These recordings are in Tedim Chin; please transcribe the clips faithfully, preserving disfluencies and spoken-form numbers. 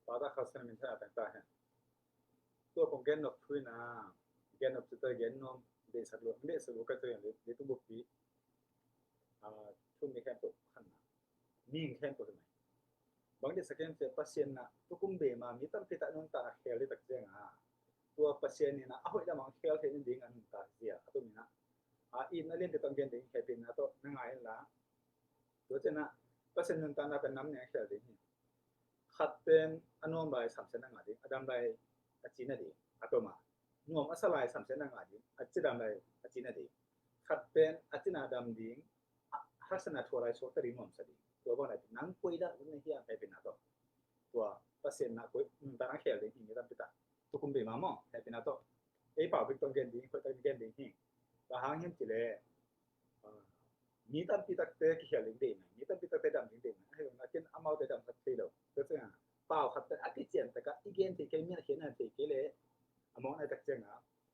Pata kha sana min thana tang ta hen. Tua kong gen nop thui na, gen nop thui ta gen nuam, deihsak lo, deihsak lo ka tui, leitung bukpi, ah, thu mi khen tuk khan na. Mi khen tuk mai. Bang deihsak ken cia Pasian na, tukum be ma, mi tampi tak nuntak a khel dih tak ciang a. Tua Pasian ni na, a hoih lam ang khel thei ni ding a nuntak zia, a tu mi na. A, i na lian pi tong gen ding, khel pin na to, na ngai la. Tua ciang a, Pasian nuntakna pen nam nih a khel ding hi. Khat pen a nuam lai samsiatna ngah ding, a dam lai a cina ding, a toma. Nuam a sa lai samsiatna ngah ding, a cidam lai a cina ding. Khat pen a cina dam ding, a haksatna thuak lai suakta ding nuamsa ding. Tua bang lai nang koi dan un na hiam, hehpihna tawh. Tua Pasian na koi nuntakna khel ding hi mi tampi tak. Tukum bei ma maw, hehpihna tawh. Ei pau bik tawh gen ding, khoih tak gen ding hi. Bang hang hiam cih leh, ah, mi tampi takte kikhel ding deih mai, mi tampi takte dam ding deih mai. Ahi zongin a ken amaute dam khat thei lo. Tua ciangin pau khat pen a kician takah i gen thei kei, mi a khiatna thei kei leh a mawkna tak ciangin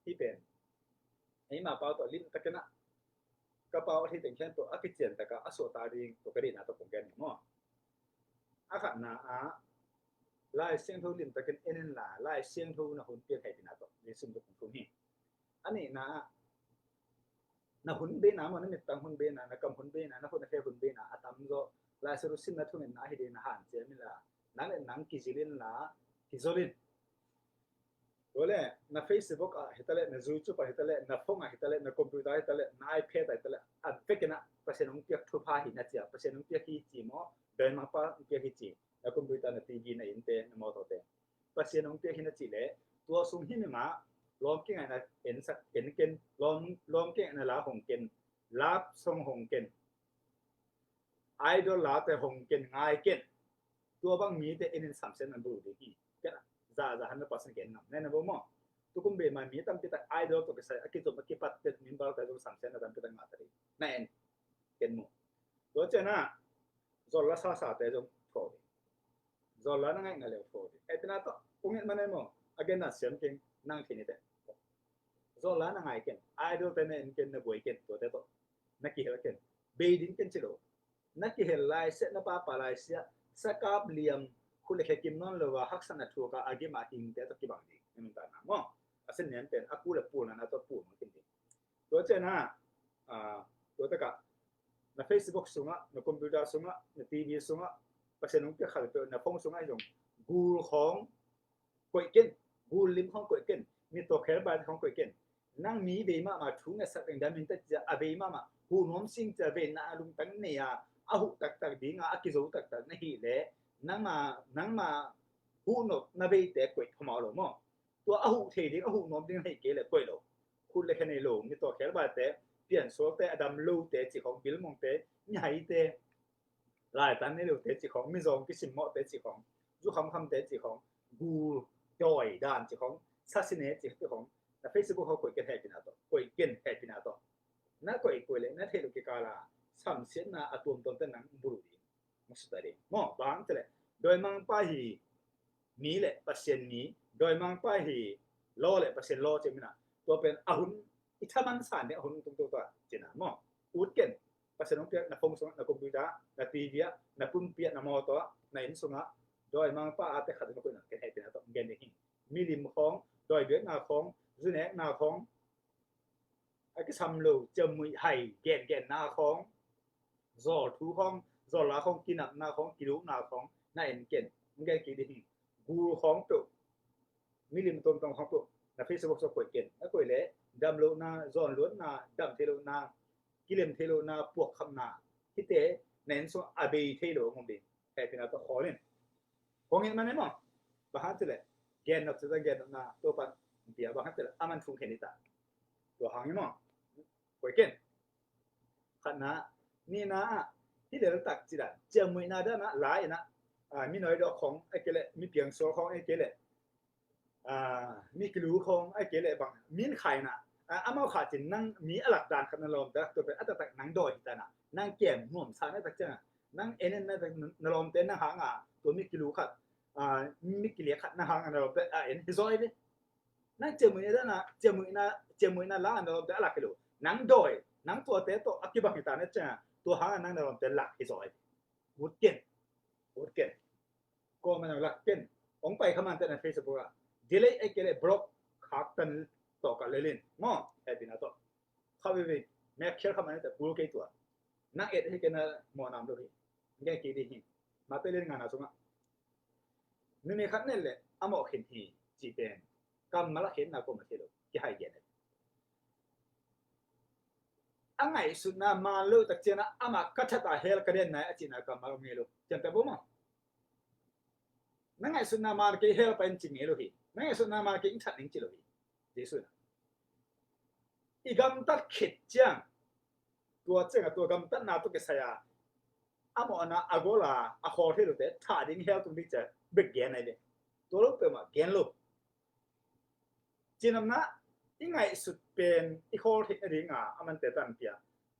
hih pen eima pau tawh lim takin ah ka pau a thei teng khempeuh a kician takah a suahtak ding tua ka deihna tawh kong gen hi maw. A khatna ah Lai Siangtho lim takin en in la, Lai Siangtho na hun piak hehpihna tawh Jesuh in kong thum hi. A nihna ah na hun beina maw, na mittang hun beina, na kam hun beina, na hun a khe hun beina a tamzaw Lai Siangtho simna thungetna hi ding na hanciam in la, nang le nang kizil in la, kizol in. Tua le na Facebook ah hi ta leh, na YouTube ah hi ta leh, na phone ah hi ta leh, na computer ah hi ta leh, na iPad ah hi ta leh, a vekin ah Pasian hong piak thupha hi na ci a, Pasian hong piak hi ci maw, dawimangpa hong piak hi ci, na computer, na TV, na innte, na mawtawte Pasian hong piak hi na cih leh, tua sung himhim ah lawm kingaihna ensak, en ken, lawm, lawm kingaihna la hong ken, love song hong ken, idol late hong ken, ngai ken. Tua bang mite en in samsiatna bul ding hi. Ken a, za, za hundred percent ken ngam. Nai na bo maw. Tukum bei ma mi tampi tak idol tawh kisai a kizom a kipat tet min bal ta zong samsiatna tampi tak ngah ta ding. Na en ken mu. Tua ciang a, zol la sasate zong thaw ding. Zol la na ngaihna leu thaw ding. Hehpihna tawh, kong nget man ei maw. A gen na siam keng, nang thei ni teh. Zol la na ngai ken, idol te na en ken, na buai ken, tuate tawh na kihel ken. Bei ding ken ci lo. Na kihel lai siah, na papa lai siah, sakap liam, khut le khe kim nawn lo a, haksatna thuak a, a gim a hingte tawh kibang ding. Na nuntakna maw. A sin niam pen, a kul a pulna na tawh pul mah kin ding. Tua ciang a, ah, tua takah na Facebook sungah, na computer sungah, na TV sungah, Pasian hong piak khat peuh, na phone sungah hi zong, gul khawng koih ken, gul lim khawng koih ken, mittaw khelbaite khawng koih ken. Nang mi vei mahmah thu ngetsak ding dam in ta cia, a vei mahmah, huh nuam sing cia, veina a lungtang nei a, a huh taktak ding a, a kizo taktak na hih leh, nangma, nangma huh nop na veite koih phamawh lo maw. Tua a huh thei ding, a huh nuam ding na hih kei leh koih lo. Khut le khe nei lo, mittaw khelbaite, piansuakte, a dam lote cih khawng, bilmongte, mihaite, laitan nei lote cih khawng, mizawng kisimmawhte cih khawng, zu khamkhamte cih khawng, gul dawi dan cih khawng, sasine cih khawng, na Facebook khawng koih ken hehpihna tawh, koih ken hehpihna tawh. Na koih koih leh, na theih loh kikal a samsiatna a tuamtuamte nang bulu ding. Masuta ding. Maw, bang ci leh, dawimangpa hi, mi le Pasian mi, dawimangpa hi, law le Pasian law ci mi na. Tua pen a hun, i thaman san ding a hun tung tung tua ci na. Maw, ut ken, Pasian hong piak na phone sungah, na computer, na TV ah, na pumpi ah, na mawtaw ah, na inn sungah, dawimangpa a te khat na koih na ken hehpihna tawh gen ding hi. Milim khawng, dawi biakna khawng, zu nekna khawng, a kisam lo, ciamnuih hai, gengenna khawng, zawl thu khawng, zawl la khawng, kinapna khawng, kilukna khawng, na en ken, hong gen kik ding hi. Gul khawng peuh, milim tuamtuam khawng peuh, na Facebook sungah koih ken, na koih leh, dam lohna, zawn luatna, dam thei lohna, kilem thei lohna, puakkhamna, hihte, na en sungah a bei thei lo hong om ding. Hehpihna tawh khawl in. Kong nget man ei maw. Bang hang ci leh, gen nop ci ta gen nopna, tua pan, bia bang hang ci leh, a man thung khen hi ta. Tua hang hi maw. Koih ken. Khatna, nihna ah, hi lel tak ci dan, ciamnuihna dan ah, la in ah, ah, mi nawi dawk khawng, ahih kei leh, mi piangsual khawng, ahih kei leh, ah, mi kilu khawng, ahih kei leh bang, min khaina, ah, amau kha cin nang mi a lak dan khat na lawmte, tua pen a taktak nang dawi hi ta na, nang kem nuam sa na tak ciang a, nang en en na tak na lawmte nang hang a, tua mi kilu khat, ah, mi kiliak khat nang hang a na lawmte, ah, en hi zaw hi ve. Nang ciamnuihna dan a, ciamnuihna, ciamnuihna la a na lawmte a lak hi lo. Nang dawi, nang tuate tawh a kibang hi ta na ciang a, tua hang a nang na lawmte lak hi zaw hi. Ut ken, ut ken. Kawm a nang lak ken. Hong pai kha man teh na Facebook ah delete ei kei leh block khak tan tawh ka lel in maw, hehpihna tawh. Kha veve, mek khial kha man teh bul kei tua. Nang et hi kei na mawh nam lo hi. Ngen kik ding hi. Matthai lian ngana sungah numei khat na et leh a mawh khin hi cih pen kammal a khenna kuamah thei lo, kihai gen. A ngaihsutna man lo tak ciangin ah amah ka that a hell ka den nai a cihna kammal om ngei lo. Ciamteh bo maw? Na ngaihsutna man kei hell pai in ci ngei lo hi. Na ngaihsutna man kei in that ning ci lo hi. Jesuh in ah i gamtat khit ciang, tua ciangah tua gamtatna tawh kisai a a mawhna a gol a a khawl thei lote thah ding, hell tung ding ci-a bek gen ahi ve. Tua lo peuhmah gen lo. Cinamna i ngaihsut pen i khawl theih nadinga a mante tanpia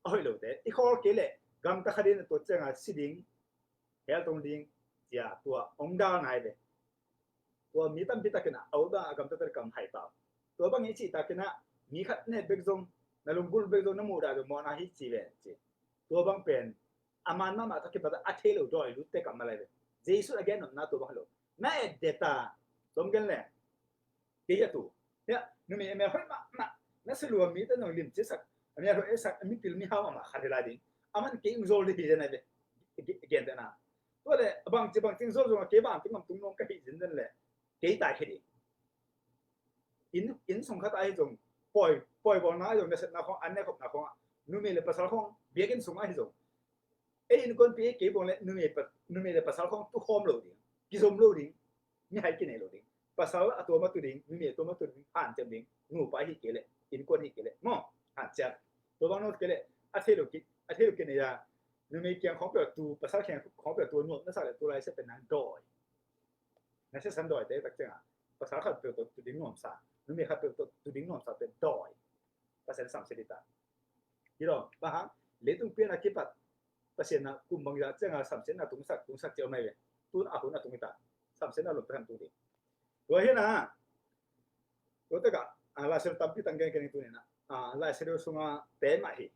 a hoih lote i khawl kei leh gamta kha ding, tua cianga si ding, hell tung ding, cia tua hong dal nai ve. Tua mi tampi takin ah a ut bang a gamta takin kam hai pau. Tua bang i cih takin ah mi khat na et bek zong, na lunggulh bek zong, na muhdah zong mawhna hi ci ve ci. Tua bang pen a man mahmah tawh kipat a thei lo dawi lutte kammal ahi ve. Jesuh a gen nopna tua bang hi lo. Na et deta, tom gen le. Kei a tu. Hiah, numei a mel hoih mahmah, na si lua mite nong limcisak, a mel hoih sak, a mipil mihau mahmah khat hi lai ding. A man kei ung zol ding hi zen ahi ve. Gen dena. Tua le, bangci bangci ung zol zong a kei bang ting ngam tung nong ka hi zen zen le. Kei tai khe ding. Inn, inn sung khat ah hi zong, pawi, pawi bawlna ah hi zong, nasepna khawng, an ne khopna khawng ah, numei le pasal khawng, biakinn sung ah hi zong, ei innkuanpih ei kei bawng le numei pa, numei le pasal khawng tu khawm lo ding, kizom lo ding, mihai kinei lo ding, pasal a tuam a tu ding, numei a tuam a tu ding, hanciam ding, nupa hi kei le innkuan hi kei le maw, hanciam. Tua bang nuam kei le a thei lo ki, a thei lo kinei a, numei kiang khawng peuh tu, pasal kiang khawng peuh tu nuam na sa le tu lai sia pen nang dawi. Na sisan dawite tak ciangah pasal khat peuh tawh tu ding nuamsa, numei khat peuh tawh tu ding nuamsa pen dawi. Pasian samsia dita. Hi lo, bang hang, leitung pian a kipat Pasian a kum bangzah ciangah samsiatna tungsak, tungsak ciau mai ve. Tun a hun a tung hita. Samsiatna lom takan tung ding. Tua hi na, tua takah, ah, Laisiangtho tampi tang gen ken ning tuni na. Ah, Laisiangtho sunga te mah hi.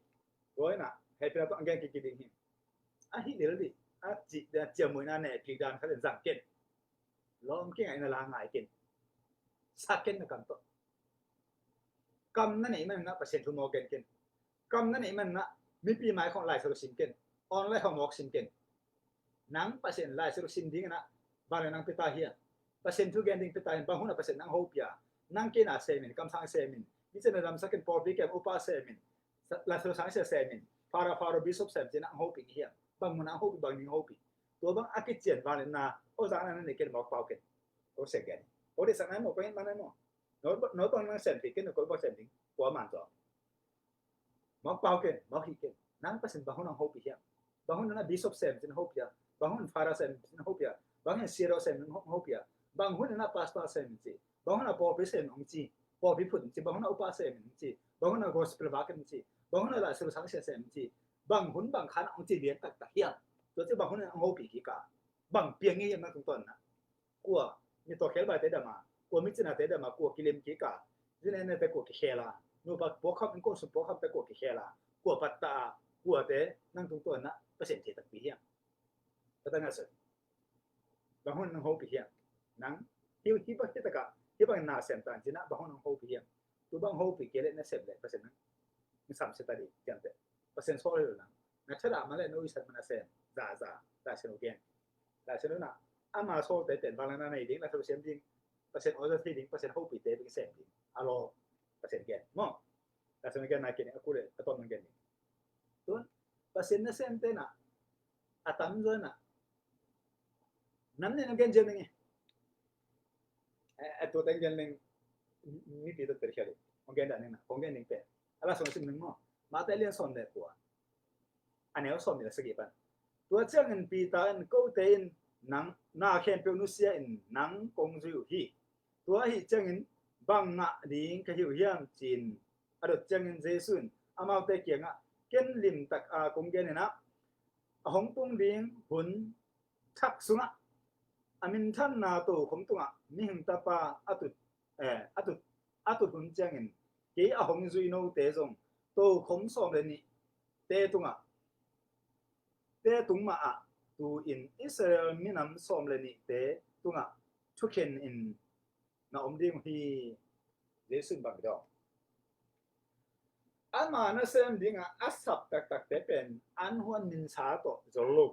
Tua hi na, hehpihna tawh ang gen kik ding hi. A hi lel dih, a ci, ciamuina ne pik dan khat in zang ken. Lawm kingaihna la ngai ken. Sa ken na kam tawh. Kam na neih man na Pasian thu mawk gen ken. Kam na neih man na mipi mai khawng Laisiangtho sim ken. Online khawng mawk sim ken. Nang Pasian Laisiangtho sim ding na bang le nang pia ta hiam? Pasian thu gen ding pia ta hiam? Bang hun a Pasian nang hopih a? Nang kei na sem in, kamsang sem in. Mi cih na damsak in, pawlpi kem upa sem in. Laisiangtho sang sia sem in, Fara, Faro, Bishop sem cih na ang hopih hiam? Bang mun ang hopih, bang ning hopih? Tua bang a kician vangliatna, o zang na na nei ken mawk pau ken. O se gen. O de sak nai maw, ko hin man nai maw. No, no bang nang sem pi ken, no ko bang sem ding. Kua man tua. Mawk pau ken, mawk hi ken. Nang Pasian bang hun ang hopih hiam? Bang hun na bishop sem cih na hopih a? Bang hun fara sem cih na hopih a? Bang hun siro sem cih na hopih a? Bang hun na pastor sem cih? Bang hun a pawlpi sem hong ci? Pawlpi phut hong ci? Bang hun a upa sem hong ci? Bang hun a gospel vak hong ci? Bang hun a Laisiangtho sang sia sem hong ci? Bang hun bang khan hong ci lian taktak hiam? Tua ci bang hun ang hopih kik a? Bang piang hiam na tungtawn na? Kua mi tawh khelbaite dam a, kua mi cinate dam a, kua kilim kik a, zinenete kua kikhel a, nupa puakham, innkuan sung puakhamte kua kikhel a, kua patta a, kuate nang tungtawn na Pasian thei takpi hiam? Ka ta ngah soi. Bang hun nang hopih hiam? Nang hi, hi bang hi takah, hi bang na sem tan cih na bang hun nang hopih hiam? Tu bang hopih kei le na sem le Pasian nang sam se ta ding ciamteh. Pasian sawl hi lo nang. Na thadah man le no i sat man a sem za za, Laisiangtho gen. Laisiangtho na ama sawlte pen vangliatna nei ding, Laisiangtho sem ding, Pasian aw za thei ding, Pasian hopihte bek sem ding. A law Pasian gen maw. Laisiangtho gen na ken a kul le a tawm nang gen ding. Tun Pasian na semte na a tamzaw na nam nen hong gen ziau ning e. Eh, eh, tua teng gen leng mipi tawh tel khia ding. Hong gen dah ning na, hong gen ning pen a la song sim ning maw. Matthai lian sawm le kua, a neu sawm nih le sagih pan. Tua ciangin Peter in, kote in nang na khempeuh nusia in nang kong zui uh hi. Tua ahih ciangin bang ngah ding ka hi uh hiam ci-in a dot ciangin Jesuh in amaute kiangah, ken limtak a kong gen in ah, a hong tung ding hun thak sungah a minthanna tokhom tungah mihing tapa a tut, eh, a tut, a tut hun ciangin kei a hong zui note zong tokhom sawm le nihte tungah, te tung mah ah tu-in Israel minam sawm le nihte tungah thukhen in na om ding hi. Jesu in bang dong, ama nasem dingah a sap taktakte pen an huan minsa tawh zol lo.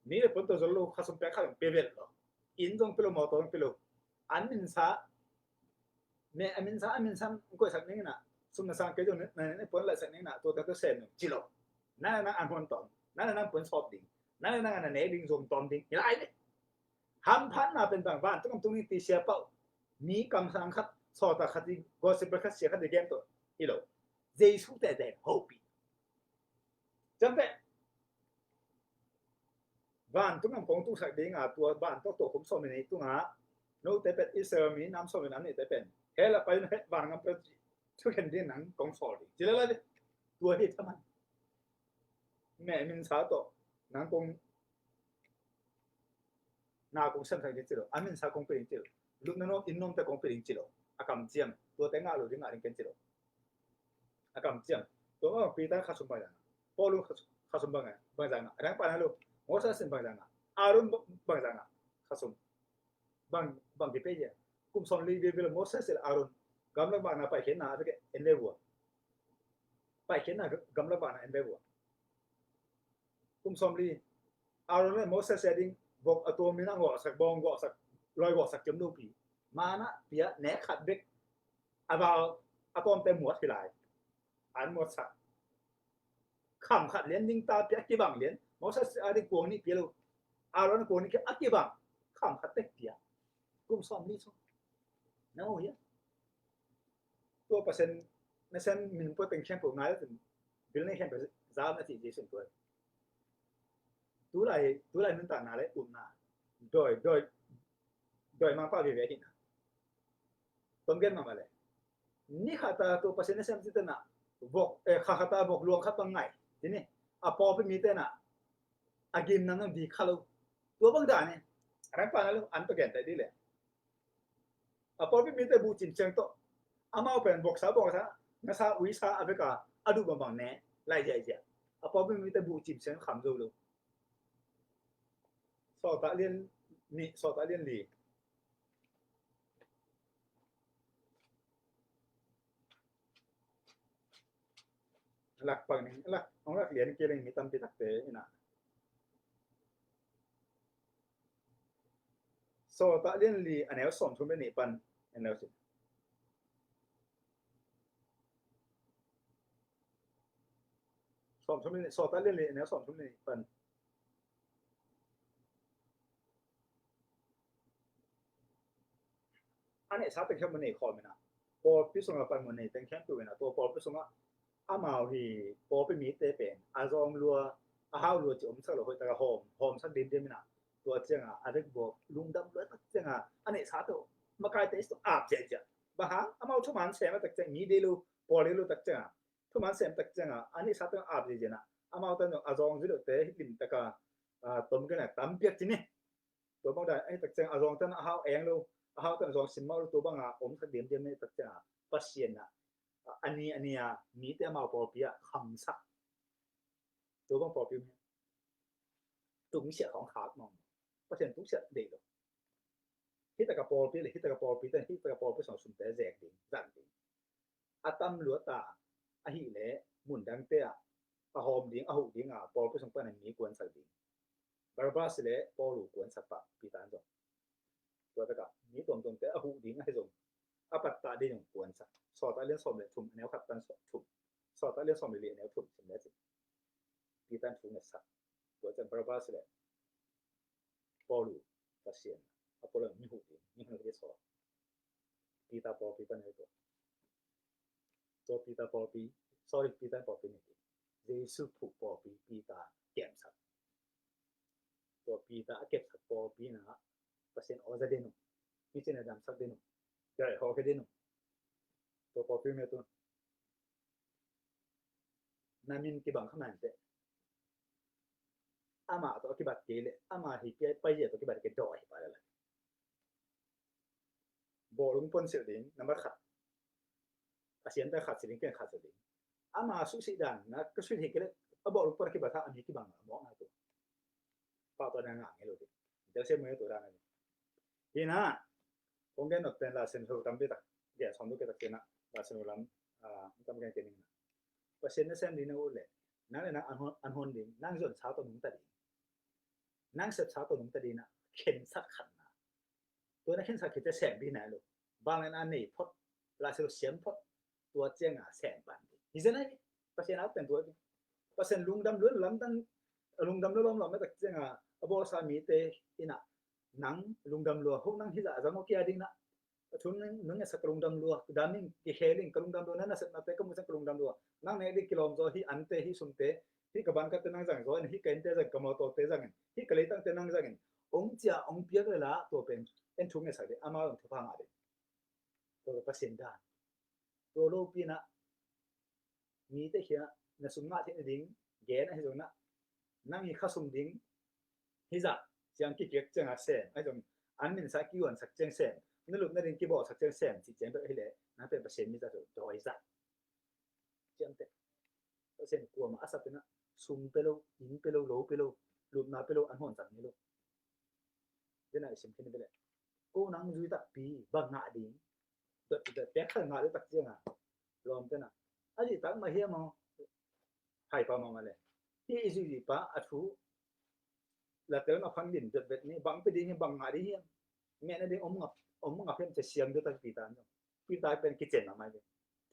Mi le pon tawh zol lo, khasum pek khat zong pia vet lo. Inn zong pia lo, mawtaw zong pia lo. An minsa, me a minsa, a minsa koihsak ning inah, sum na sang kei zong na ne pon laihsak ning inah, tuate tawh sem ning ci lo. Nang le nang an huan tawm, nang le nang pon sawp ding, nang le nang a na nek ding zong tawm ding hi lai le. Hamphatna pen bang, vantung gam tung ning ti sia pah uh, mi kamsang khat, sawltak khat i gospel khat sia khat i gen tawh hi lo. Jesu teh den hopih. Ciamteh, vantung gam kong tuksak dinga, tua vantung tua kum sawm le nih tungah note pen Israel mi nam sawm le nam nihte pen hell ah pai un, vangam pen thukhen ding nang kong sawl ding ci lala ding. Tua hi thaman. Me minsa tawh nang kong, na kong semsak ding ci lo, a minsa kong pia ding ci lo, lupna nuam, inn nuamte kong pia ding ci lo. A kamciam, tuate ngah lo ding ngah ding ken ci lo. A kamciam. Tua mah bang Peter khasum bang zanga, Paul khasum bang zanga, bang zanga, a dang pana lo, Moses in bang zanga, Aaron bang zanga, khasum bang, bang kipia hia? Kum sawm li vive lo Moses le Aaron gamlak vahna paikhiatna a veke en ve vua. Paikhiatna gamlak vahna en ve vua. Kum sawm li Aaron le Moses a ding vok a tuam in a ngawhsak, bawng ngawhsak, lawi ngawhsak ciam lopi. Mana pia nek khat bek a val a tawmte muat hi lai. An muatsak. Kham khat lian ding ta pia a kibang lian. Moses a ding kuang nih pia lo. Aaron kuang nih pia a kibang. Kham khat tek pia. Kum sawm li sung. Na ngawh hia? Tua Pasian nasem min pua teng khempeuh ngai lo cin, bil nei khempeuh zam a ci Jesu in tua. Tulai, tulai nuntakna le upna, dawi, dawi, dawi mangpah veve ahihna. Tom gen mahmah le. Ni khat a tua Pasian nasem cih tena vok, eh, kha khat a vok luang khat bang ngai. Tini a pawlpi mite na a gimna nang di kha lo. Tua bang dan e. A rang pana lo, an pa gen tai di le. A pawlpi mite buh cim ciang tawh, amau pen voksa, bawngsa, ngasa, uisa a veka a duh bangbang ne lai ziahziah. A pawlpi mite buh cim ciang kham zo lo. Sawltak lian nih, Sawltak lian li. Lak pak ning, lak, hong lak lian kei leng mi tampi takte ina. Sawltak lian li a neu sawmthum le nih pan en lo sin. Sawmthum le nih, Sawltak lian li a neu sawmthum le nih pan. A neihsa teng khempeuh mun nei khawm ina, pawlpi sungah pan mun nei teng khempeuh ina, tua pawlpi sungah amau hi pawlpi mite pen a zawng lua, a hau lua ci omsak lo, hoih taka hawm, hawmsak dimdim ina, tua cianga a vekbuak lungdam lua tak cianga a neihsa tawh makaite sung ap ziahziah. Bang hang? Amau thuman sem a tak ciang mi dei lo, pawl dei lo tak cianga thuman sem tak cianga a neihsa tawh ap ziahziah ina, amau tan a zawng zui lote hi limtaka, ah, tom kena tampiak ci ni. Tua bang dan ahi tak ciang a zawng tan a hau eng lo, a hau tan a zawng simmawh lo, tua banga omsak diamdiam ahi tak cianga Pasian a, a ni a ni a mite amau pawlpi a khamsak. Tua bang pawlpi mi tungsiah khawng khak mawng. Pasian tungsiah deih lo. Hitaka pawlpi le hitaka pawlpi tan hitaka pawlpi sawng sumte zek ding, zan ding. A tam luat ta ahih leh mun dangte ah a hawm ding, a huh ding a pawlpi sung pan a mi kuansak ding. Barnabas le Paul uh kuansak pah Peter in zong. Tua takah mi tuamtuamte a huh ding ahi zong a pattah ding zong kuansak. Sawltak lian sawm le thum a neu khat pan sawm thum. Sawltak lian sawm le li a neu thum sim le cin. Peter in thu ngetsak. Tua ciang Barnabas le Paul uh Pasian a Paul in mi huh ding, mi huh ding sawl. Peter pawlpi pan ahi tua. Tua Peter pawlpi, sorry, Peter pawlpi ni. Jesu phuh pawlpi Peter kemsak. Tua Peter a kepsak pawlpi na Pasian aw za den uh. Pi cin a damsak den uh. Tua a hawk den uh. Tua pawlpi mi tu. Na min kibang kha man teh. Ama tawh a kibat kei leh, ama hi kei pai zia tawh kibat kei daw hi pa lala. Bawlung pon silh ding, nambat khat. A siamte khat silh ding, ken khat silh ding. Ama suhsih dan, na ka suih hi kei leh, a bawlung pon a kibat a mi kibang a mawk na tu. Pah tua na ngah ngei lo ding. Tel se mo tua dan a ding. Hi na, kong gen nop pen Lai Siangtho tampi tak, gen sawm lo kei tak ciangin ah, Lai Siangtho lam, ah, tam gen kei ning. Pasian na sem ding na ut leh, nang le nang an hon, an hon ding, nang zuan sa tawh nungta ding, nang sep sa tawh nungta ding na, khensat khat na. Tua na khensat khit ciang sem ding na lo. Vanglian a nei phot, Lai Siangtho siam phot, tua ciangin sem pan ding. Hi zen ai, Pasian a pen tua ding. Pasian lungdam lua lamdang, lungdam lua lawmlawm mah tak ciangin, a bawlsa mite in ah, nang lungdam lua, hong nang hih zah zang aw kia ding na. A thu nang nung e sa ka lungdam lua, dam ing kikhel ing ka lungdam lua, nang na sepnate ka muh ciang ka lungdam lua. Nang nek ding kilawm zaw, hih ante, hih sumte, hih ka bankatte nang zang zaw in, hih ka innte zang, ka mawtawte zang in, hih ka leitangte nang zang in. Hong cia, hong piak le la, tua pen, en thu ngetsak ding, amau hong thupha ngah ding. Tua ka Pasian dan. Tua lopi in ah, mite kiangah na sum ngah theih nading gen ahi zongin ah, nang i khasum ding, hih zah ciang kipiak ciangin sem ahi zong, an minsa kiuansak ciang sem, na lup nading kibawlsak ciang sem, cih ciang bek ahih leh, nang pen Pasian mi zah lo, dawi zah. Ciamteh. Pasian kuamah a sap in ah, sum pia lo, inn pia lo, lo pia lo, lupna pia lo, an hawnsak ngei lo. Tua na i sim khin bek leh, ko nang zui takpi, bang ngah ding. Dot dot dot, pek khal ngah ding tak ciangin, lawmte na, a zih tak mah hiam aw? Haipa mahmah le. Hih i zuih pa a thu, la tel mah phan lim dot bet ni, bang pia ding hiam, bang ngah ding hiam? Mehna ding om ngap, om ngap hiam, cia siam ding tak Peter ni. Peter pen kician mahmah le.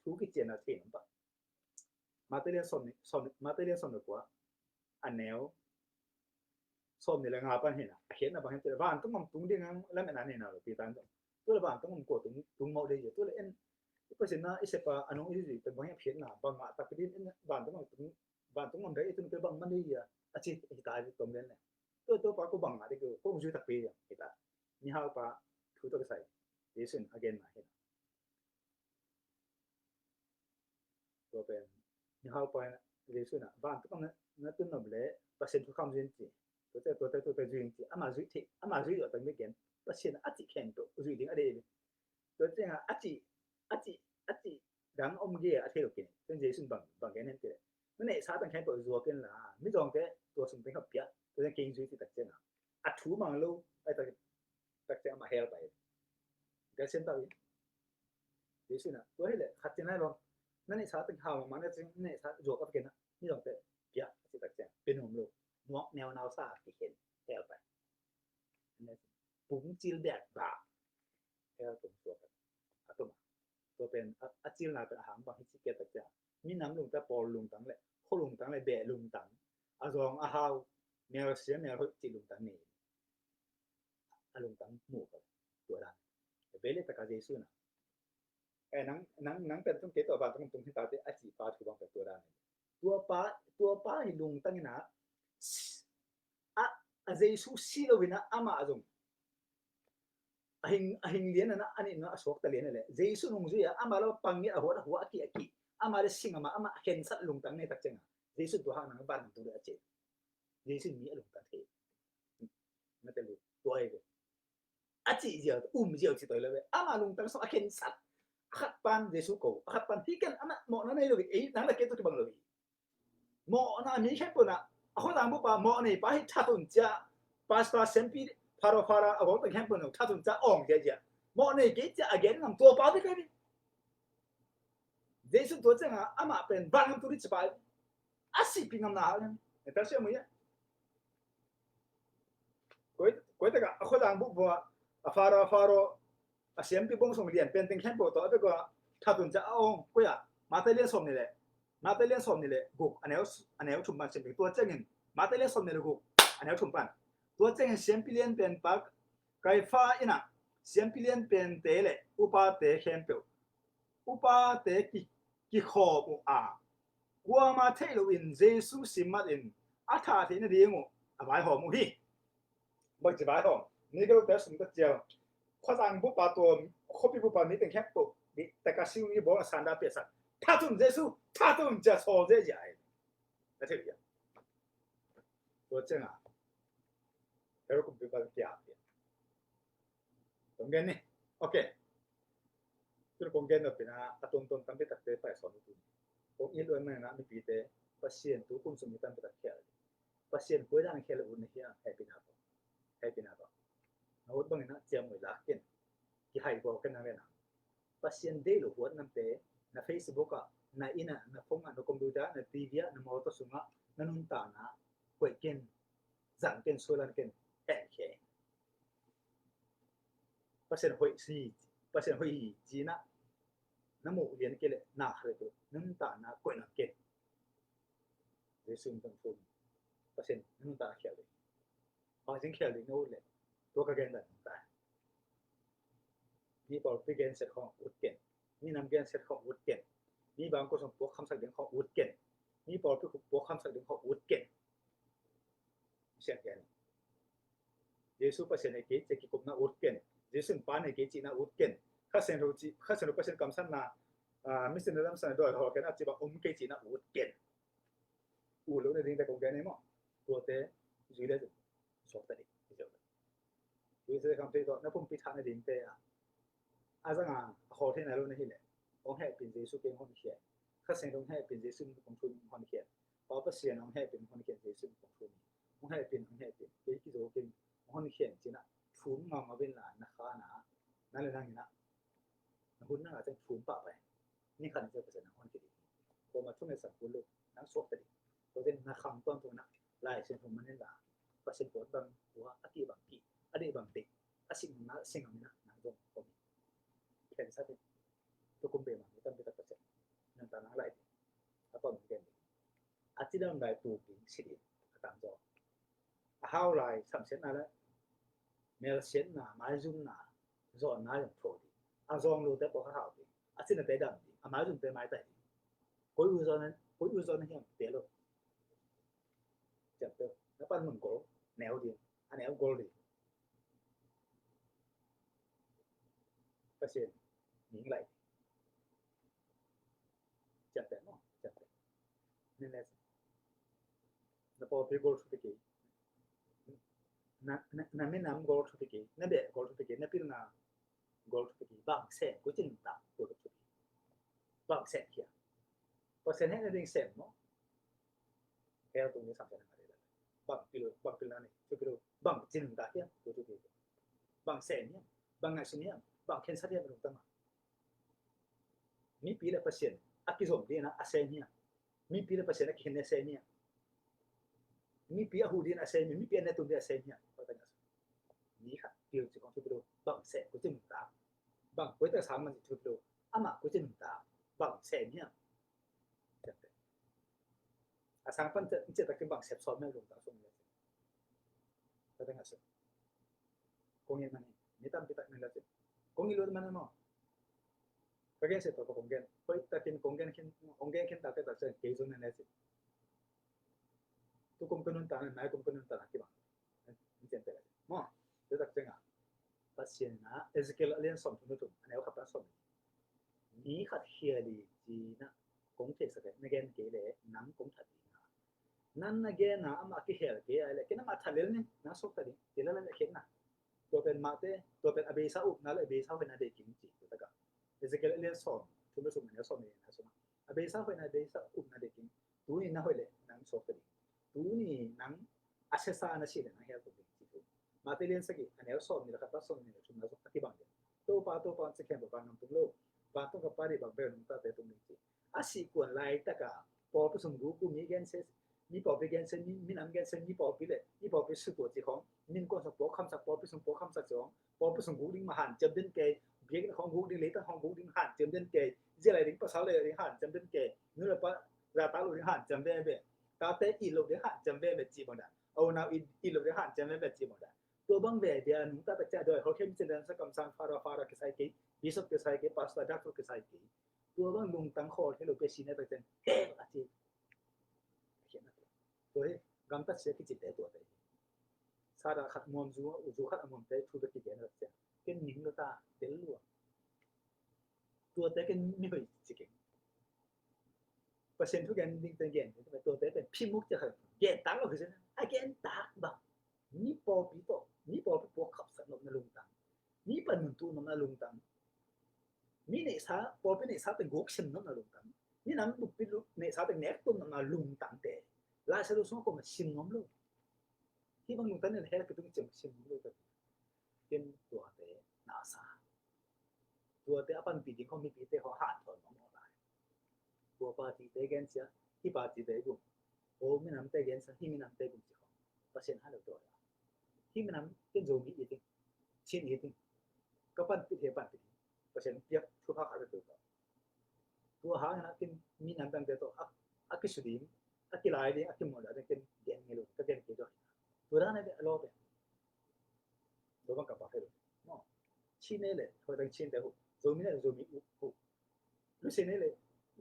Thu kician a thei nam pah. Matthai lian sawm ni, sawm, Matthai lian sawm ni kua, a neu sawm ni le nga pan hi na, a khiatna bang hiam cih leh, vantung gam tung ding ang lametna nei na lo Peter in. Tua leh vantung gam kua tung, tung mawk ding hi, tua leh en, i Pasian na i sep a, a nung i zui pen bang hiam khiatna, bang ngah takpi ding, en vantung gam tung, vantung gam bek i tun pen bang man ding hi a, a ci hi ta, tom lian leh. Tua, tua pa ko bang ngah ding, ko hong zui takpi hi a, hi ta. Mihau pa thu tawh kisai Jesu in a genna hi na. Tua pen mihau pa in ah, Jesu in ah, vantung gam na, na tun nop leh Pasian thukham zui in ci. Tuate, tuate, tuate zui in ci. Ama zui thei, ama zui zawh tak mi gen. Pasian a cih khempeuh zui ding a deih hi. Tua ciangin a cih, a cih, a cih dang om gei a thei lo kei. Tua Jesu in bang, bang gen hiam cih leh, na neihsa teng khempeuh zuak in la, mizawngte tua sung teng khawng pia. Tua ciang kei hong zui cih tak ciangin, a thu mang lo, ai tak, tak ciang amah hell pai. Galatian tau in. Jesu in ah, tua hi leh, khat ciang nai lo, na neihsa teng hau mahmah na cih, na neihsa zuak a kei na, mizawngte pia, a cih tak ciang, pia nuam lo, nuak neu nau sa kikhen, hell pai. Pung cil bek ba, hell tung suak a, a tum a. Tua pen, a, a cilna pen a hang bang hi cih tak ciang, minam lungtang, pawl lungtang leh, khua lungtang leh, beh lungtang, a zawng a hau, mel sia mel hoih cih lungtang nei. A lungtang mu ka, tua dan. Beh leh taka Jesu in ah, eh, nang, nang, nang pen tung kei tawh vantung tung hi ta teh, a cih pa thu bang pen tua dan. Tua pa, tua pa hi lungtang in ah, a, a Jesu si lo in ah, amah zong a hing, a hing lian in ah, a nih in ah a suakta lian leh, Jesu nungzui a, amah lam pang in a huat, a huat, a kih, a kih. Amah leh sing, amah, amah khensat lungtang nei tak ciangin, Jesu tua hang nang vantung leh a ci. Jesu in mi a lungtang thei. Na tel uh, tua hi ve. A cih ziau, um ziau ci toi lo ve. Ama lungtang sung a khensat. A khat pan Jesu ko, a khat pan hi ken, ama mawhna nei lo ve. Ei, nang leh kei tawh kibang lo ve. Mawhna mi khempeuh na, a khuazang bup pa, mawh nei pa hi thatun cia, pastor, siampi, phara, phara, a gawtang khempeuh na thatun cia awng ziazia. Mawh nei kei cia a gen ngam tua pa bek hi ve. Jesu tua ciangin amah pen vantung ding ci pa hi ve. A sihpih ngam na hau hiam? E, tel sia mu ia. Koi, koi taka a khuazang bup bua, a phara, phara, a siampi bong sung lian pen teng khempeuh tawh a bek ua, thatun cia a awng, koi a, Matthai lian sawm nih leh, Matthai lian sawm nih leh guk, a neu, a neu thum pan sim ding. Tua ciangin, Matthai lian sawm nih leh guk, a neu thum pan. Tua ciangin siampi lian pen pa Kaifa in ah, siampi lian pente leh upate khempeuh, upate ki, kikhawm uh a, kuama theih loin Jesu sim matin a thah theih nading uh a vaihawm uh hi. Bangci vaihawm? Mi galote sum ta cial, khuazang bup pa tua, khuapi bup pa mi teng khempeuh, mi taka siung i bawl a sanda piasak. Thatun Jesu, thatun cia sawl ziazia hi. Na theih uh hia? Tua ciangin Herod kumpipa kia pia. Kong gen ni. Ok. Tun kong gen nop in ah, a tuamtuam tampi takte pai sawm uh tu. Kong it luat manin ah mipite, Pasian tu kum sung mi tampi tak khial. Pasian koi dan khial uh na hia, hehpihna tawh. Hehpihna tawh. Na ut bangin ah ciamnuih lak ken. Kihai bawl ken nang le nang. Pasian deih lo huat namte na Facebook ah, na inn ah, na phone ah, na computer ah, na TV ah, na motor sungah na nuntakna koih ken, zang ken, sualan ken, hehkhia. Pasian hoih si, Pasian hoih hi ci-in ah na muh lian kei leh na khat le tu nuntakna koih lam ken. Jesu min tawh thum. Pasian na nuntakna khial ding. Bangzing khial ding na ut leh tua ka gen dan ta. Mi pawlpi gensiat khawng ut ken. Mi nam gensiat khawng ut ken. Mi bangkua sung puak khamsak ding khawng ut ken. Mi pawlpi puak khamsak ding khawng ut ken. Sian gen. Jesu Pasian nei kei ci kikupna ut ken. Jesu Pa nei kei cihna ut ken. Kha Siangtho ci, Kha Siangtho Pasian kamsanna, ah, missionary lamsanna dawi hawl ken a ci bang om kei cihna ut ken. Ut lo na dingte kong gen hi maw. Tuate zui le suakta ding. Tuate kamte tawh na pumpi thah na dingte a, a zanga a khawl thei nai lo na hi leh, hong hehpih in Jesu kei hong honkhia. Kha Siangtho hong hehpih in Jesu min tawh thum hong honkhia. Pa Pasian hong hehpih in hong honkhia, Jesu min tawh thum. Hong hehpih in, hong hehpih in, kei kizo kei in hong honkhia ci-in ah thum ngam a vin la na kha na, na le nang in ah na hun na ngah ciang thum pahpah in. Ni khat ni ciang Pasian nang hon kei ding. Kuamah thu ngetsak kul lo, nang suakta ding. Tua ciang na khang tuamtuam in ah Lai Siangtho man in la, Pasian pawt bang hua, a kih bang kih, a deih bang deih, a sih ngam na sih ngam in ah nang zong khawm in. Khensat in. Tukum beimah mi tampi tak Pasian nang ta nang lai ding. A pawt nang gen ding. A cidam lai tu ding si ding a tamzaw. A hau lai samsiatna le melsiatna, maizumna, zawnna zong tho ding. A zawng lote pawh kha hau ding. A cinate dam ding. A maizumte maitai ding. Koi u zawn, koi u zawn hiam te lo. Ciamteh na panmun gol neu ding. A neu gol ding. Pasian ning lai ding. Ciamteh maw, ciamteh. Nen le na pawlpi gol thupi kei. Na, na, na minam gol thupi kei. Na beh gol thupi kei. Na pilna gol thupi kei. Bang sem koi ci nuntak gol thupi kei. Bang sem hiam? Pasian hehna ding sem maw. Hell tung ni samsiatna ngah ding la. Bang pil, bang pilna nei thupi lo. Bang ci nuntak hiam gol thupi kei. Bang sem hiam? Bang ngaihsun hiam? Bang khensat hiam? Lungtang a mipi le Pasian a kizom ding a sem hiam? Mipi le Pasian a kikhen ding a sem hiam? Mipi a huh ding a sem hiam? Mipi a netum ding a sem hiam? Mi khat pil ci khong thupi lo. Bang sem koi ci nuntak? Bang koi tak sang man ci thupi lo. Amah koi ci nuntak? Bang sem hiam? A sang pan ciah takin bang sem sawt mel lungtang sung le. Ka teng a sem. Kong it man hi. Mi tampi tak nen le cin. Kong it lut man hi maw. Ka gen se to ka kong gen. Hoih takin kong gen khin, kong gen khin tak tak cin kei zong nen le cin. Tukum ka nuntakna, naikum ka nuntakna kibang. Ni cian te le cin. Maw. Te tak cin a. Pasian na Ezekiel a lian sawm thum le thum. A neu khat pan sawm. Mi khat khia li ci na kong theisak na gen kei le nang kong that ding a. Nan na gen a amah kihel kei a le kei na mah that lel ni na suakta ding. Ti la la le khen na. Tua pen mahte, tua pen a beisa upna le a beisa hoihna dei king ci, tua taka. Ezekiel a lian sawm, thum le sawm, a neu sawm le na sawm. A beisa hoihna, a beisa upna dei king. Tuni na hoih le nang suakta ding. Tuni nang a siasa na si le nang hel tuk ding ci tu. Mahte lian sagih, a neu sawm ni le khat pan sawm ni le thum na sawm a kibang ding. Topa, Topa, ci khen ba bang nang tung lo. Bang tung ka pa di bang bel nung ta te tung ding ci. A sih kuan laitaka pawlpi sung guk uh mi gensia, mi pawlpi gensia, mi, minam gensia, mi pawlpi le mi pawlpi sutuah ci khawng, min kuan sung puak khamsak, pawlpi sung puak khamsak ci khawng, pawlpi sung guk ding mah hanciam den kei, biakinn khawng guk ding, leitang khawng guk ding hanciam den kei, zia lai ding pasal lai ding hanciam den kei, nu le pa zata lo ding hanciam veve, tate it lo ding hanciam veve ci bang dan, a unau it, it lo ding hanciam veve ci bang dan. Tua bang veve a nungta tak cia dawi hawlkhem cin dan sa kamsang fara, fara kisai kei, bishop kisai kei, pastor, doctor kisai kei. Tua bang lungtang khawl thei lo pe si na tak cian hell a ci. Tua hi gamtat sia kicite tuate. Sara khat muam zu, zu khat a muamte thu bek kigen tak cian ken ning lo ta tel lua. Tuate ken mi hoih ci keng. Pasian thu gen ding te gen ding te tuate pen phimuk cia khat gen tak lo kisen a gen tak bang. Mi pawlpi tawh, mi pawlpi puak khapsak nopna lungtang, mi panmun tuh nopna lungtang, mi neihsa, pawlpi neihsa teng guk sim nopna lungtang, mi nam bukpi neihsa teng nek tuam nopna lungtangte Lai Siangtho sungah kuamah sim nuam lo. Hih bang lungtang nih hell kitung ciang sim nuam lo. Ken tuate na sa. Tuate a panpih ding khawng mipite khawng hanthawn mawkmawk lai. Tua party te gensia, hih party te gum. Ho minamte gensia, hih minamte gum ci khawng. Pasian hanthawn tua. Hih minam ken Zomi i ting. Chin i ting. Ka panpih he panpih. Pasian piak thupha khat tua. Tua hangin a ken minam dangte tawh a, a kisudim, a kilai ding, a kimuan ding ken gen ngei lo, ka gen kei tua. Tua dan a lawp e. Tua bang ka pau kei lo. Maw. Chin nei le, hoih dang Chin te huh. Zomi nei le Zomi uh huh. Luse nei le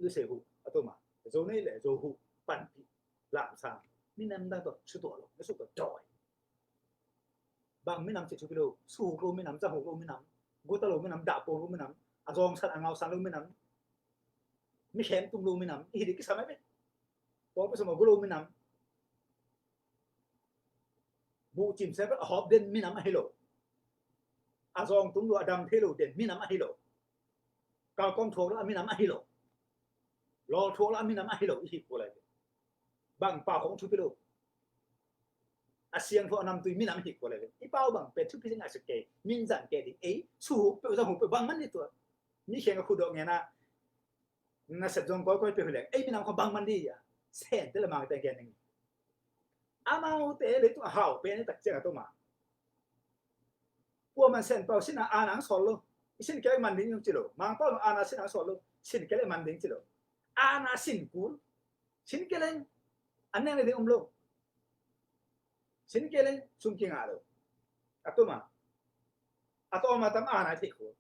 Luse huh. A tua ma. Zo nei le Zo huh. Panpih. Lamsang. Minam dang tawh sutuah lo. Na sutuah dawi. Bang minam ci thupi lo, suhuk lo minam, zahuk lo minam, guta lo minam, dahpong lo minam, a zawngsan a ngausan lo minam, mi khem tum lo minam, i hi ding kisam ai ve. Pawlpi sung a gu lo minam, buh cim se a hawp den minam ahi lo. A zawng tum lo, a dam thei lo den minam ahi lo. Kalkawm thuak lo a minam ahi lo. Lawl thuak lo a minam ahi lo, i hi kul lai ve. Bang pau khong thupi lo. A siangtho a namtui minam hi kul lai ve. I pau bang pen thupi ngaihsut kei. Min zang kei ding. Ei, suhuk peuh, zahuk peuh, bang man ni tua. Mi kheng a khudok ngen a. Na sep zong koi koi peuh hi leng. Ei, minam khong bang man ni a. Sen te le mang te gen ning. Amaute leitung a hau pen i tak ciang a tua ma. Kuaman Sen Pau sin a ana ang sawl lo. I sin kei man ding ci lo. Mang Pau ana sin ang sawl lo. Sin kei le man ding ci lo. Ana sin kul. Sin kei leng an neng le ding om lo. Sin kei leng sum kingah lo. A tua ma. A tawm a tam ana thei kul.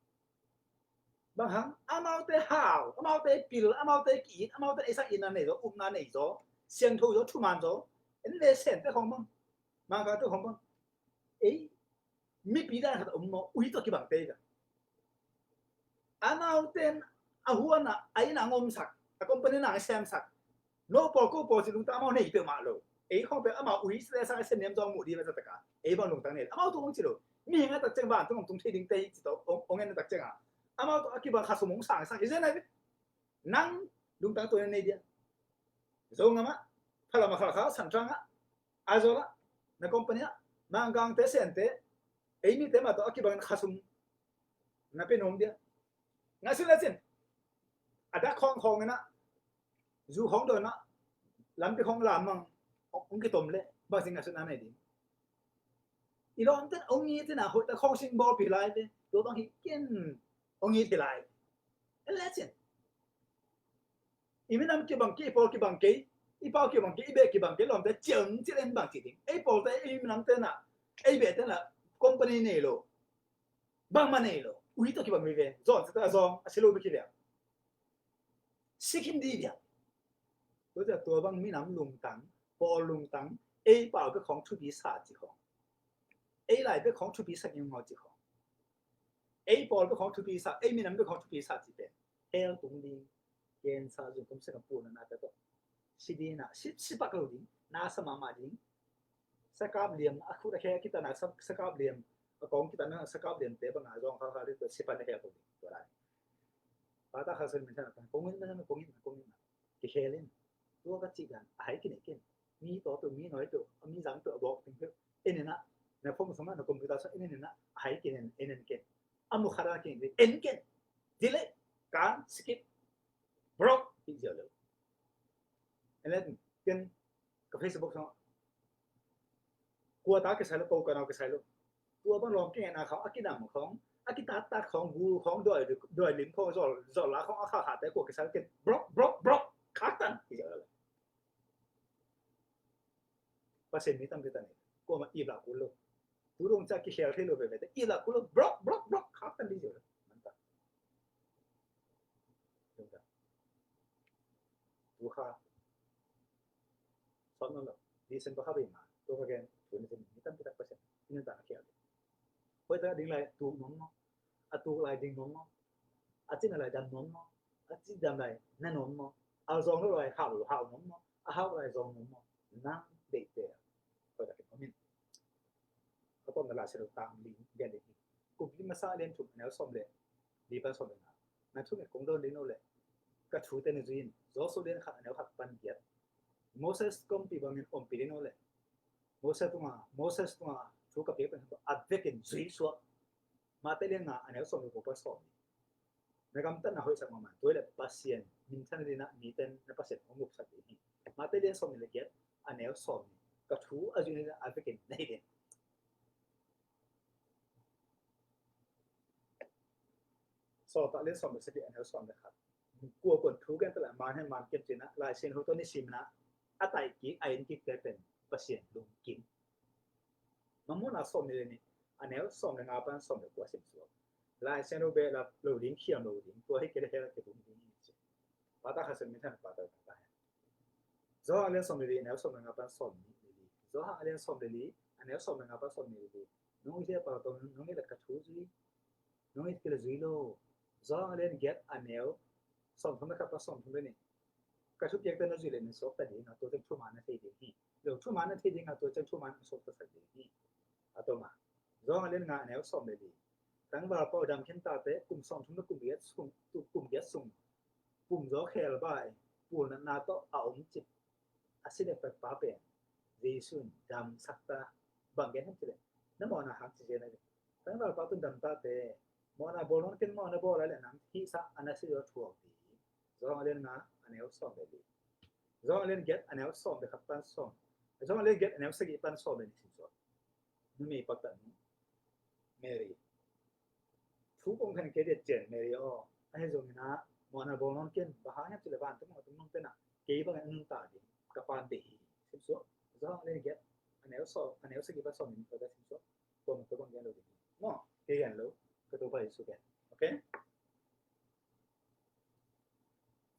Bang hang, amaute hau, amaute pil, amaute ki-it, amaute ei sang itna nei zaw, upna nei zaw, siangtho zaw, thuman zaw, en le Sente khong bang, Mangkangte khong bang. Ei, mipi dan khat om maw, ui tawh kibang te ka. Amaute a huan a, a inn a ngomsak, a company na a semsak. No pawl ko pawl ci lungtang amau nei peuhmah lo. Ei khong peuh amau ui sile sang a sem niam zawng muh dih ve za taka. Ei bang lungtang nei. Amau tung ong ci lo. Mihing a tak ciang van tung ong tung thei ding te hi ci tawh ong, ong en a tak ciang a. Amau tawh a kibang khasum ong sangsak hi zen ai ve. Nang lungtang tua nei dia. Zo ngam ah. Phalam a khalkha santang ah. Aizawl ah. Na company ah. Mangkangte Sente. Ei mite mah tawh a kibang khasum. Na pe nuam dia. Ngah sin le cin. A dak khawng khawng in ah. Zu khawng dawn ah. Lampi khawng lam mang. Ong kitom le. Bang sin ngah sun a nei ding. I lawmte ong it in ah hoih ta khawng sing bawlpi lai te. Tua bang hi ken ong it hi lai. En le cin. I minam kibang kei, i pawl kibang kei, i pau kibang kei, i beh kibang kei, lawmte ciang cil en bang ci ding. Ei pawlte, ei minamte na, ei behte na, company nei lo. Bangmah nei lo. Ui tawh kibang vive. Zawng, zawng, a si lo bek hi liang. Sikin di liang. Tua ciang tua bang minam lungtang, pawl lungtang, ei pau bek khawng thupi sa ci khawng. Ei lai bek khawng thupi sa ngimngaw ci khawng. Ei pawl bek khawng thupi sa, ei minam bek khawng thupi sa ci pen. Hell tung ding, cancer zung kum sek a puan na te tawh. Si ding na, si, si pak lo ding, na sa mahmah ding. Sakap liam, a khut a khe a kitan a sa, sakap liam, a kawng kitan a sakap liam te bang a zawng kha kha ding tua si pan a hell tung ding, tua lai. Pata kha sen min than a tan, kong in na, kong in na, kong in na. Kikhel in. Tua ka cih dan, a hai kinei ken. Mi tawh peuh, mi nawi peuh, a mi zang peuh, a bawk ding peuh. En in ah, na phone sung ah, na computer sung ah, en in ah, a hai ken, en in ken. A mu khat a ken, en ken. Delete, kan, skip, block, hih ziau lo. En le ken, ka Facebook sung ah. Kua ta kisai lo, ko ka nau kisai lo. Tua bang lawm kei na khawng, a kinam khawng, a kitattat khawng, gul khawng, dawi, dawi lim khawng, zawl, zawl la khawng, a kha kha te kua kisai lo ken, block, block, block, khak tan, hih ziau lo. Pasian mi tampi tak in kuamah ip lah kul lo. Tu dong ciang kikhel thei lo veve te ip lah kul lo, block, block, block, khak tan ding ziau lo. Man ta. Tu kha sawt nawn lo. December kha bei ma. Tua ka gen. Tu ni mi tampi tak Pasian. Ina ta a khel. Hoih ta ding lai tuk nuam maw? A tuk lai ding nuam maw? A cina lai dam nuam maw? A ci dam lai na nuam maw? A zawng lo lai hau, hau nuam maw? A hau lai zawng nuam maw? Nang deihte a hoih takin om in. Ka tawmna Lai Siangtho tang ling lian ding hi. Kum li masa lian thum a neu sawm le li pan sawm le nga. Na thu nget kong dawn ding no le ka thute na zui in. Joshua lian khat a neu khat pan giat. Moses kongpi bangin ompih ding no le Moses tunga, Moses tunga thu ka piak pen a vekin zui suak. Matthai lian nga a neu sawm le kua pan sawm nih. Na gamtatna hoihsak mahmah, tua hi leh Pasian minthan dingin ah mite in na Pasian hong gupsak ding hi. Matthai lian sawm nih le giat a neu sawm nih. Ka thu a zuih nading a vekin na hilh in. Sawltak lian sawm le sagih a neu sawm le khat. Kua kuan thu gen ta leh man hen man kem ci-in ah Lai Siangtho tawh nisim in ah a taih kik a en kikte pen Pasian lungkim. Mamona sawm nih le nih a neu sawm le nga pan sawm le kua sim suak. Lai Siangtho behlap lo ding, khiam lo ding, tua hi kei leh hell ah kitung ding hi ci. Pata kha sem min than pata ta hen. Johan a lian sawm le li a neu sawm le nga pan sawm nih le li. Johan a lian sawm le li a neu sawm le nga pan sawm nih le li. Nong it leh pau tawh, nong it leh ka thu zui, nong it kei leh zui lo. Johan a lian giat a neu sawm thum le khat pan sawm thum le nih. Ka thupiakte na zuih leh na suakta ding a, tua ciang thuman na thei ding hi. Lo thuman na thei ding a, tua ciang thuman na suaktasak ding hi. A tawm a, Johan a lian nga a neu sawm le li. Tangvalpa aw, dam khin tate kum sawm thum le kum giat sung, kum giat sung pumzaw khebai, pulnatna tawh a om cip a si le pekpa pen Jesu in damsak ta. Bang gen hiam cih leh na mawhna hang ci zen a hi. Tangvalpa tun dam tate, mawhna bawl nawn ken, mawhna bawl lai leh nang hihsa a na si zaw thuak ding. Johan a lian nga a neu sawm le li. Johan a lian giat a neu sawm le khat pan sawm. Johan a lian giat a neu sagih pan sawm le nih sim suak. Numei paktatnu Mary. Thu kong khen kei diat cian Mary aw. Ahi zongin ah mawhna bawl nawn ken, bang hang hiam cih leh vantung a tung nong pen ah kei bangin a nuntak ding ka Pa in deih hi. Sim suak. Johan a lian giat a neu sawm, a neu sagih pan sawm nih, tua sim suak. Tua mah tua bang gen lo ding hi maw. Kei gen lo, ka Topa Jesu gen. Okay?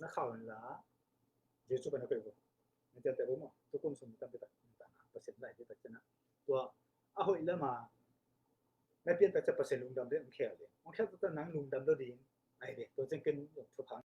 Na khau in la, Jesu pan na koih vo. Na cian teh vo maw. Tukum sung tampi tak na ta na, Pasian lai pi tak cian na. Tua a hoih lam a na pian tak cian Pasian lungdam ding, hong khel ding. Hong khel tak cian nang lungdam lo ding. Ai ve, tua cian ken thupha